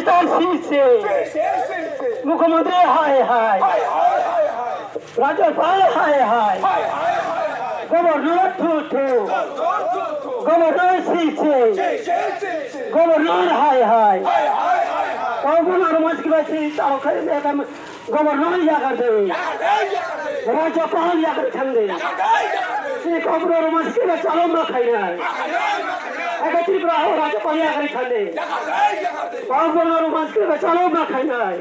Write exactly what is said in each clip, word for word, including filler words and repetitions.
Sir, sir, sir. Mukhyamantri hai hai. Rajyapal hai hai. Governor thu thu. Governor sir sir. Governor hai hai. Kok bono rwmani sikla si taro khai ekam governor yakar de. Rajyapal yakar thang de. Si kok bono rwmani sikla chalo ma khainai. Aka Tripura ho Rajyapal yakar thang de. Kok bono rwmani sikla chalo ma khainai.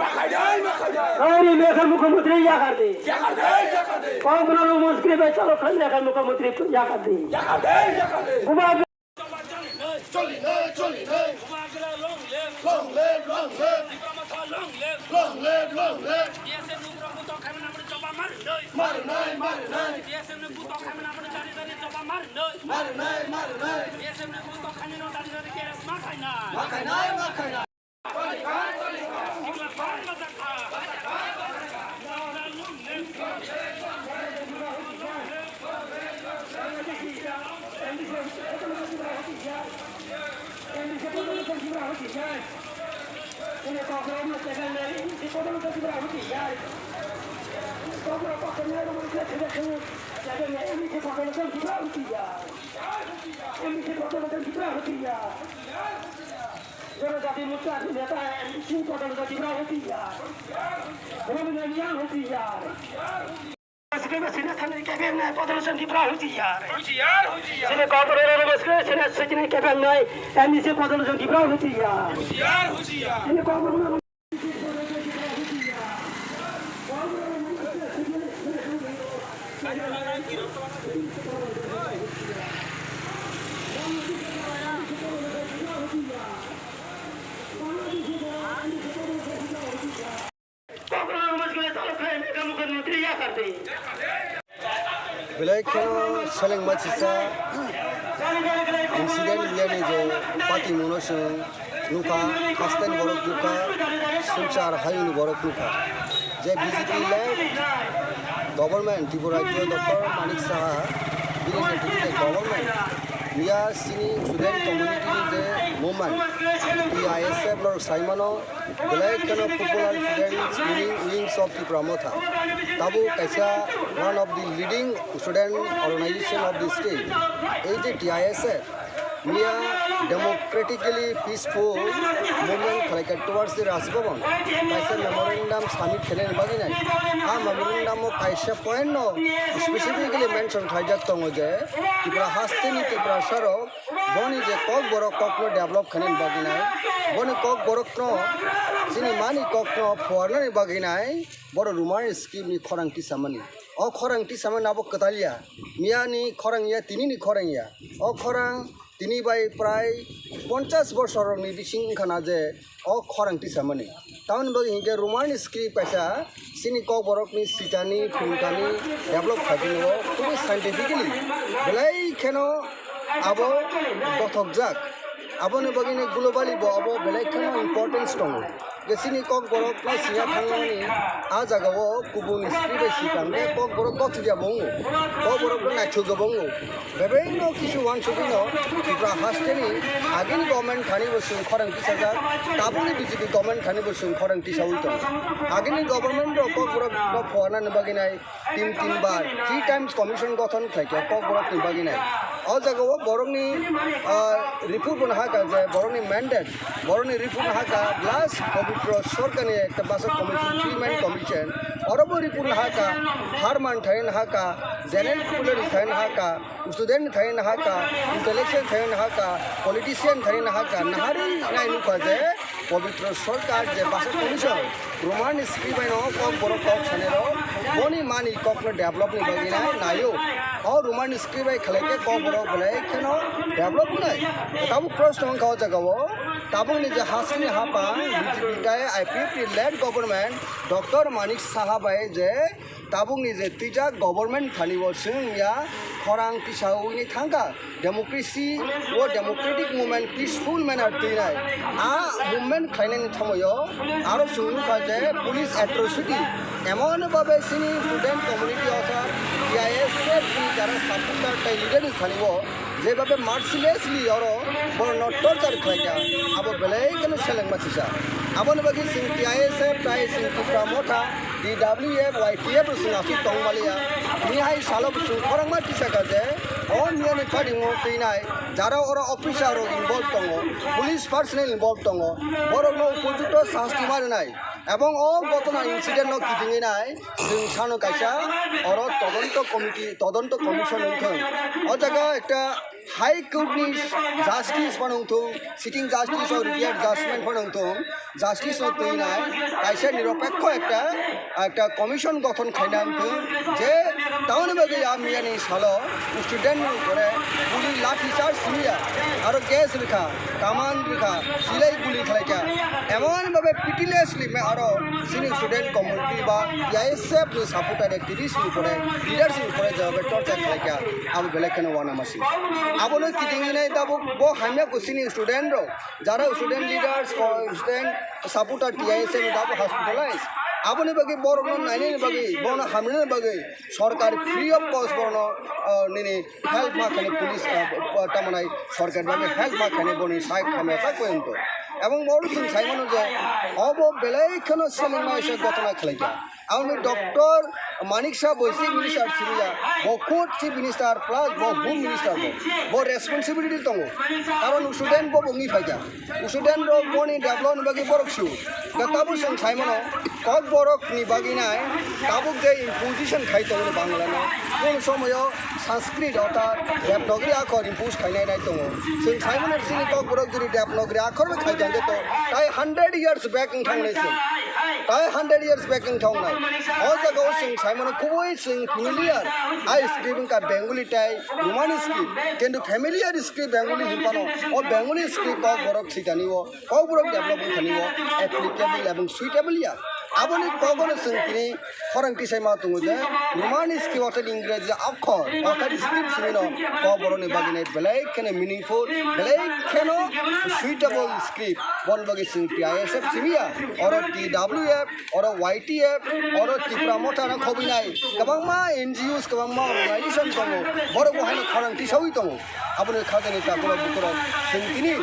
Ari mekha mukhyamantri yakar de. Kok bono rwmani sikla chalo khainai kha mukhyamantri yakar de. Bubagra. Choli nai, choli nai. Bubagra long live. Long live, long live. Tipra Motha long live. Long live, long live. T S F ni upor buto khaimani amoni choba mari nai. Mari nai, mari nai. T S F ni buto khaimani amoni dari dari choba mari nai. Mari nai, mari nai. T S F ni buto khaimani dari dari keres ma khainai. Ma khainai, ma khainai. জনজাতি মোর্চার নেতা এমডিসি পদলতা ত্রিপুরা হুঁশিয়ার। রবীন্দ্র রিয়াং হুঁশিয়ার। সিনেমা সিনে থানে কেবিএম নাই পদলতা ত্রিপুরা হুঁশিয়ার। হুঁশিয়ার, হুঁশিয়ার। সিনে কর্পোরেটর বসকে সিনে সিনে কেবিএম নাই এমডিসি পদলতা ত্রিপুরা হুঁশিয়ার। হুঁশিয়ার, হুঁশিয়ার। সিনে corporator Belai kheno seleng machisa incident biyani je pati mono chwng nukha, hasteni borok nukha, swngchar hayungni borok nukha. Je B J P led government, Tripura rajyo Doctor Manik Saha bini netrite government miya chini student community ni je movement T I S F norok sai mano, belai kheno popular students union wings of Tipra Motha. Tabuk kaisa one of the leading student organization of the state. Ei je T I S F miya democratically peaceful movement khlaikha towards the Raj Bhavan. Kaisa memorandum submit khlaina bagwi nai. A memorandum o kaisa point no specifically mention khlaijak tongo je Tripura hasteni Tiprasa rok boni je kokborok kokno develop khlaina bagwi nai, boni kokborokno chini mani kokno phuarnani bagwi nai, boro Rumani script ni khorang tisamani. O khorang tisamani abo kwtal ya, miyani khorang ya, tinini khorang ya. O khorang tini bai prai ponchash borsorokni bising wngkha na je o khorang tisamani. Tamoni bagwi hinkhe Rumani script kaisa chini kokborokni sitani, phunukani develop khaikhe o khubui scientifically belai kheno abo gothokjak. Aboni bagwino globally bo abo belai kheno importance tongo. Je chini kokborokno singya thangmani a jagao kubun script bai sikang khe kokborok gothokya bo wngo, kokborokno naithokya bo wngo. Bebekno kisu uansugwino Tripura hasteni agini government thani bo chwng khorang tisajak, tabukni B J P government thani bo chwng khorang tisaui tongo. Agini government rok kokborok no phuarnani bagwi nai tin tin bar three times commission gothon khlaikha kokborokni bagwi nai. O jagao borokni, ah, report bo nahakha je borokni mandate, borokni report nahakha last Pabitra Sarkarni ekta basa commission, three man commission, oro bo report nahakha, farmer thani nahakha, general population thani nahakha, student thani nahakha, intellectual thani nahakha, politician thani nahakha, naharwi nai nukha je Pabitra Sarkar je basa commission, Rumani script bai no kokborok kok sanai rok, boni mani kokno develop ni bagwi nai naio. O Rumani script bai khlai khe kokborok belai kheno develop nai. Tabuk proshno wngkha o jagao, tabukni je hasteni hapang B J P tai I P F T led government Doctor Manik Saha bai je tabukni je twijak government thani bo chwng ya khorang tisaui ni thangkha. Democracy o democratic movement peaceful manner twinai. A movement khlainani thamoyo aro chwng nukha je police atrocity emon bhabe chini student community o sa T I S F ni jara supporter tei leader ni thani o jebabe mercilessly oro borokno torture khlaikha, abo belai kheno selengma sisa. Aboni bagwi chwng T I S F tei chwng Tipra Motha, T W F, Y T F rok chwng aswk tongmaliya. Mihai salo chwng khorangma tisakha je o miyani party-o twinai jara oro officer rok involve tongo, police personnel involve tongo, borokno upojukto sasti ma rwnai. Ebong o gotona incident no kitingwi nai chwng sano kaisa oro todonto committee, todonto commission wngthong. O jaga ekta High Court ni justice phano wngthong, sitting justice o retired judgment phano wngthong, justice no twi nai kaisa niropekho ekta, ekta commission gothon khaina wngthong je tamoni bagwi a miyani salo student ni upore police lathi charge simiya, aro gas rwkha, kaman rwkha, silai guli khlaikha. Emon bhabe pitilessly me aro chini student community ba T I S F ni supporter activist ni upore, leaders ni upore jebabe torture khlaikha, abo belai kheno uanama si. Abono kitingwi nai tabuk bo hamya ko chini student rok, jara student leaders, student supporter T I S F ni tabuk hospitalize. Aboni bagwi borokno nainani bagwi, bono hamrina bagwi sorkar free of cost borokno, ah, nini help ma khainai police, ah, tamani sorkar bagwi help ma khainai boni sai khamya sak poyonto. Ebong boro chwng sai mano je obo belai kheno selengma kaisa gotona khlaikha. Aboni Doctor Manik Saha bo Chief Minister simiya, bo khud Chief Minister plus bo Home Minister bo, bo responsibility tongo. Karon student bo wngwi phaikha. Student rok boni development bagwi borok su. Ga tabuk chwng sai mano, Kokborok ni bagwi nai tabuk je imposition khai tongo Bangla no. Kunu somoyo Sanskrit orthat Devanagari akhor impose khainai nai tongo. Chwng sai mano chini Kokborok jodi Devanagari akhor bai khai jang to tai hundred years back wng thang nai se. Tai hundred years back wng thang nai. O jaga o chwng sai mano kubui chwng familiar. Ai script wngkha Bengali tai Roman script. Kintu familiar script Bengali hinphano o Bengali script Kokborok sitani o Kokborok develop wngthani o applicable ebong suitable ya. Aboni kogono chwng tini khorang tisai ma tongo je Roman script orthat Ingreji akhor orthat script simi no Kokborok ni bagwi nai belai kheno meaningful, belai kheno suitable script. Boni bagwi chwng T I S F simi ya, oro T W F, oro Y T F, oro Tipra Motha no khobwi nai kwbangma N G Os, kwbangma organization tongo, borok bo haino khorang tisawi tongo. Aboni khajani takhurok bukhurok chwng tini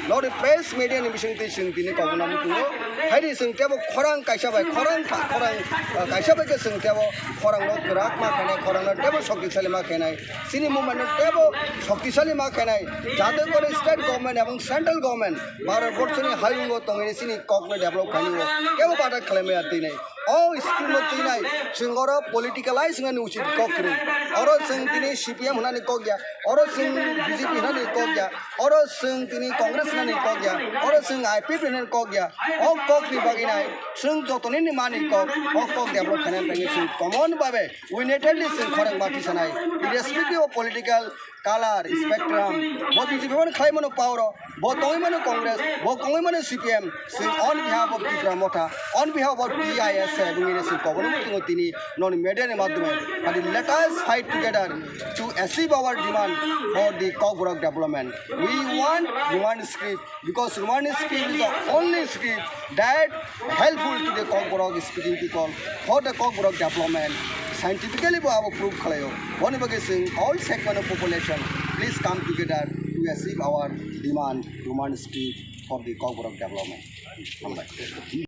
nokni press media ni bisingtwi chwng tini kok nang tongo. Haini chwng tebo khorang kaisa bai khorang tha-, khorang, ah, kaisa bai khe chwng tebo khorang no kwrak ma khainai, khorang no tebo shoktisali ma khainai, chini movement no tebo shoktisali ma khainai, jate kore state government ebong central government Bharat borso ni hayung o tongwi chini kok no develop khainai o tebo bada khlai maya twi nai. O scheme no twi nai, chwng oro politicalize wngmani uchit kok kwrwi. Oro chwng tini C P M hwnani kok ya, oro chwng B J P hwnani kok ya, oro chwng tini Congress hwnani kok ya, oro chwng I P F T hwnani kok ya. O kok ni bagwi nai, chwng jotoni ni mani kok, o kok develop khainani bagwi chwng common babe unitedly chwng khorang bati sanai, irrespective of political color, spectrum, bo B J P mano khlai mano power o, bo tongwi mano Congress, bo tongwi mano C P M, chwng on behalf of Tipra Motha, on behalf of T I S F, wngwi chwng kobono chwng tini noni media ni madhyome, but let us fight together to achieve our demand for the Kokborok development. We want Roman script, because Roman script is the only script that helpful to the Kokborok speaking people for the Kokborok development. Scientifically bo abo proof khlaio. Boni bagwi chwng all segment of population, please come together to achieve our demand, Roman script for the Kokborok development. Hambai.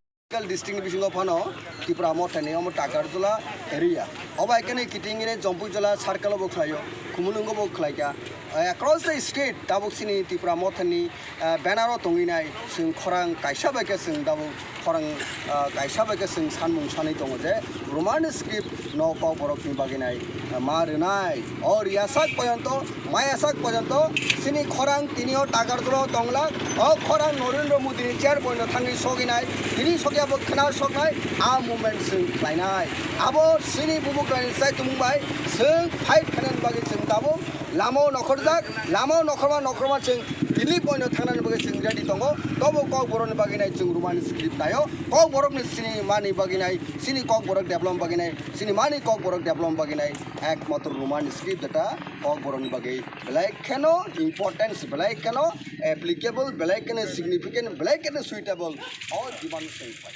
District ni bisingo phano Tipra Mothani omo Takarjala area. Obo hai khe kiting ine Jompuijala circle bo khlaio, Khumulwngo bo khlaikha. Across the state tabuk chini Tipra Mothani ah, banner o tongwi nai, chwng khorang kaisa bai khe chwng tabuk khorang, ah, kaisa bai khe chwng sanmung sanwi tongo je Roman script no Kokborok ni bagwi nai, ah, ma rwnai. O riyasak porjonto, mayasak porjonto chini khorang tini o Takarjala o tongla, o khorang Narendra Modi ni chair point no thangwi sogwi nai, tini sokya bo khna soknai, a movement chwng khlainai. Abo chini bubagrani chaitumung bai chwng fight khainani bagwi chwng tabuk lama o nokhorjak, lama o nokhorma nokhorma chwng Delhi poino thangnani bagwi chwng ready tongo. Tobo Kokborokni bagwi nai chwng Roman script naio. Kokborokni sini mani bagwi nai, sini Kokborok develop bagwi nai, sini mani Kokborok develop bagwi nai ekmatro Roman script jeta Kokborokni bagwi belai kheno importance, belai kheno applicable, belai kheno significant, belai kheno suitable. O demand chwng pai.